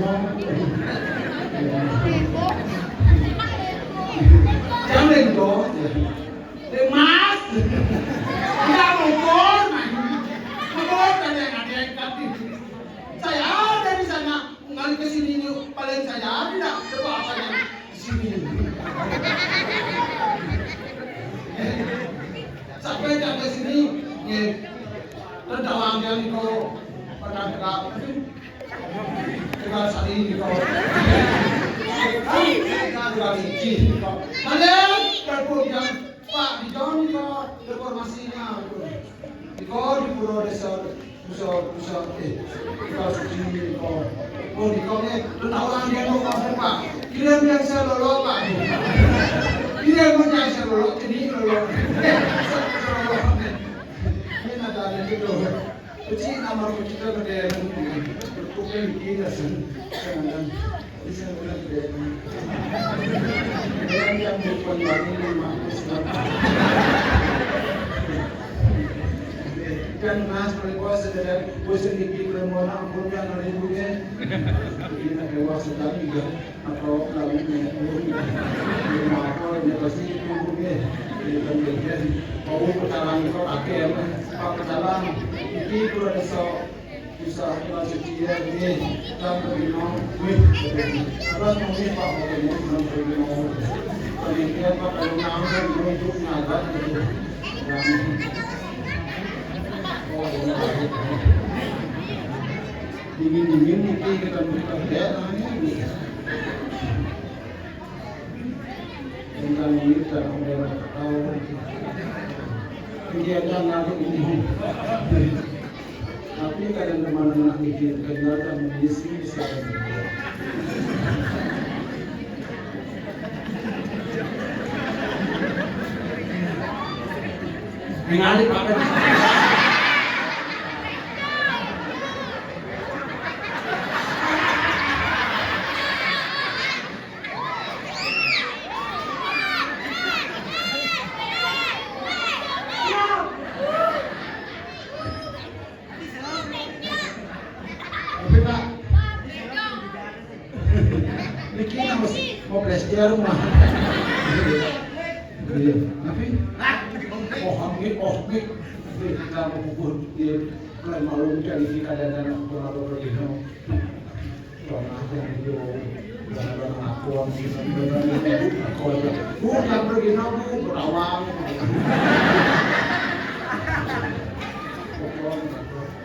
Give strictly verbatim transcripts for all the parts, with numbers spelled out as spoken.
Jangan itu. Mas. Enggak mau pun. Mau pun kan yang ada yang ganti. Saya ada di sana. Ngali ke sini ni, paling saya ada dah. Coba apa yang di sini? Sampai dah ke sini, ye. Tentang dia ni kau pernah dengar? Dengar sari ni kau. Dengar dengar sini kau. Mana? Telepon yang Pak di John ni kau. Reformasinya. Di kau di Pura Desa. Bisa, bisa, eh, kita suci kau. Oh, di kau ni, tentang orang dia mau kau apa? Kira yang saya lolo, Pak. Kira yang saya lolo, ini lolo. Eh, saya lolo. Ini ada ada gitu. Kecil nama kita berdaya. Bukan kita sen. Bisa berdaya. Yang yang bukan lagi nama Islam. Dan mas, boleh puasa dan puasa di permohonan ampun yang ada ibunya. Ini nak puasa tadi juga. Atau lalu ini, ini apa ini pasti ibunya. Ini kan dia. Mau pecalang kau pakai apa? Pak pecalang. Ini kalau ada so, bisa masuk dia ini. Dan pergi mau. Wih, terus mungkin Pak mau pergi mau, mau pergi mau. Pergi dia Pak kalau nangkep, mau hidup ngajar gitu. Dingin-dingin mungkin kita buka bed, nah, ini. Tentang ini kita udah tahu. Kegiatan nanti ini. Tapi kadang teman-teman mikir, kenal dan mengisi bisa. Ningali, Pak. Tapi, Pak, niki nang mau belajar rumah. Iya. Tapi, oh, kami, oh, kami. Kita mau kubur, iya. Kalau malu, kita di kita dan anak, kalau pergi, no. Kurang ajar, itu. Jangan aku, aku, aku, aku. Bukan pergi, no, bu, berawang.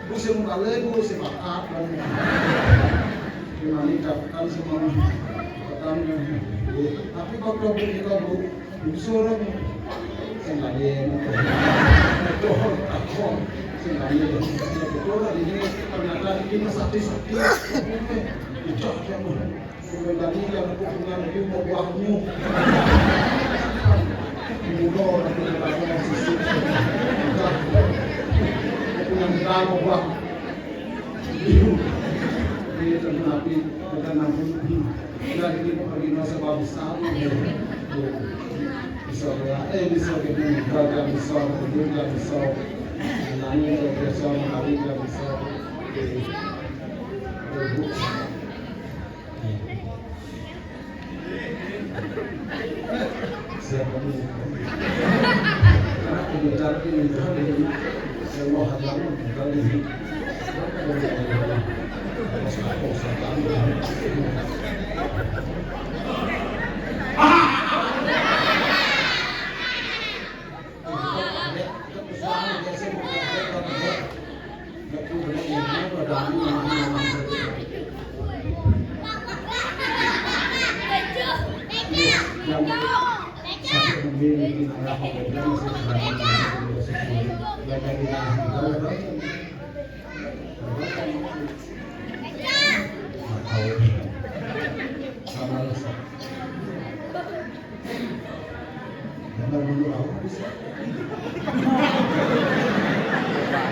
Musim kali, musim akar, dan gimana dapatkan semua petang. Tapi waktu kita bu, bu seorang sing lain, betul, takon sing lain. Betul ini ternyata ini sakti-sakti. Ijah dia mah. Kowe tadi yang aku punya lagi mau buahmu. Mulo nanti kita mau sisi. Aku yang kita mau buah. Ini tapi bukan nampun. Kita ini mau pergi masa babi sama. Bisa ya, eh, bisa kita, kita bisa, kita bisa. Nanya kita bisa, mengalir kita bisa. Siapa ni? Aku bicara ini, ini. Saya mau hadam, bukan ini.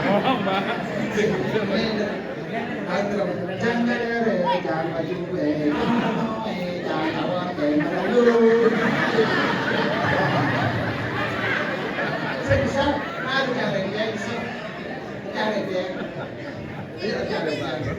Ngomong, Bang. Jangan lere, jangan baju, eh, eh, jangan tawar, eh, malu. Bisa, bisa. Mari, jangan, jangan, bisa. Jangan, jangan. Ayo, jangan, jangan.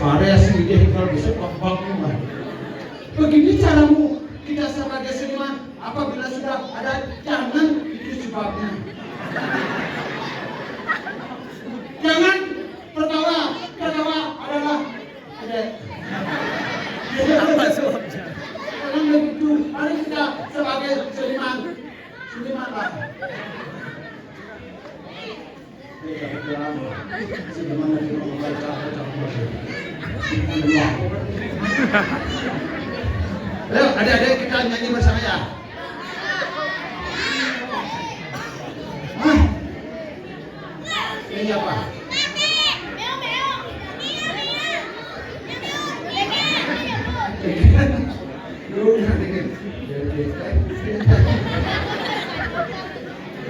Variasi ide kalau bisa bak-bak. Begini caramu kita sebagai seniman, apabila sudah ada, jangan itu sebabnya. Jangan tertawa, tertawa adalah ada. Apa sebabnya? Jangan begitu. Mari kita sebagai seniman, seniman lah. Ayo, adik-adik, kita nyanyi bersama ya. Hah? Nyanyi apa? Lu nyanyi.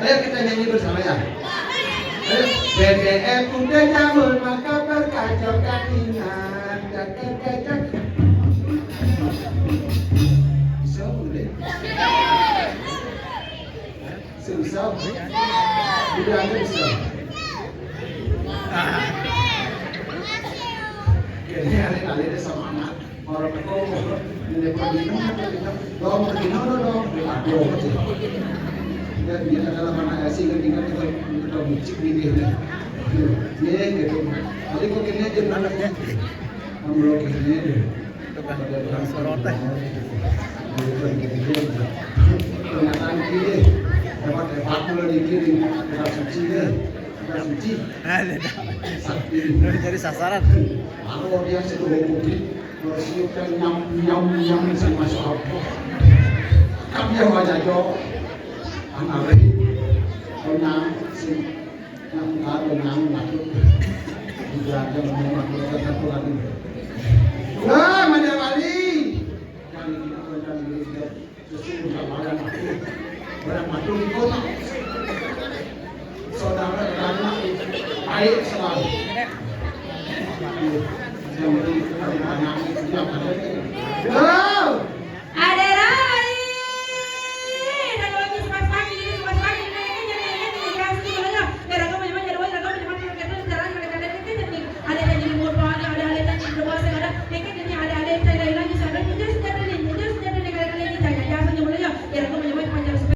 Ayo, kita nyanyi bersama ya. Ayo. B B M udah nyaman, maka berkaca ingat. Cak, cak, cak, cak. Bisa, boleh? Susah. Udah ada bisa. Kayaknya ada kali ada sama anak. Orang tua, ini pergi, dong, pergi, no, no, no. Aduh, gitu. Ya, dia adalah anak asing, kan, ingat kita, kita bucik gitu, ya. Ya, gitu. Tapi kok kayaknya dia nangis, gitu. Ambil kayaknya dia. Pada bilang sorotan. Gitu. Pernyataan gini, hebat-hebat dulu di kiri, kita suci, ya. Kita suci. Ada. Sakti. Jadi sasaran. Aku dia seluruh publik, kalau siup kan nyam, nyam, nyam, sama siapa. Kan dia baca jo. Anak lagi. Kau nyam, si, nyam, kau nyam, ngaku. Juga ada mau ngaku, satu lagi. Wah, mana kali? Kali kita, kali kita. Barang madu di kota. Saudara tetangga baik selalu. Yang penting kita anak itu yang ada.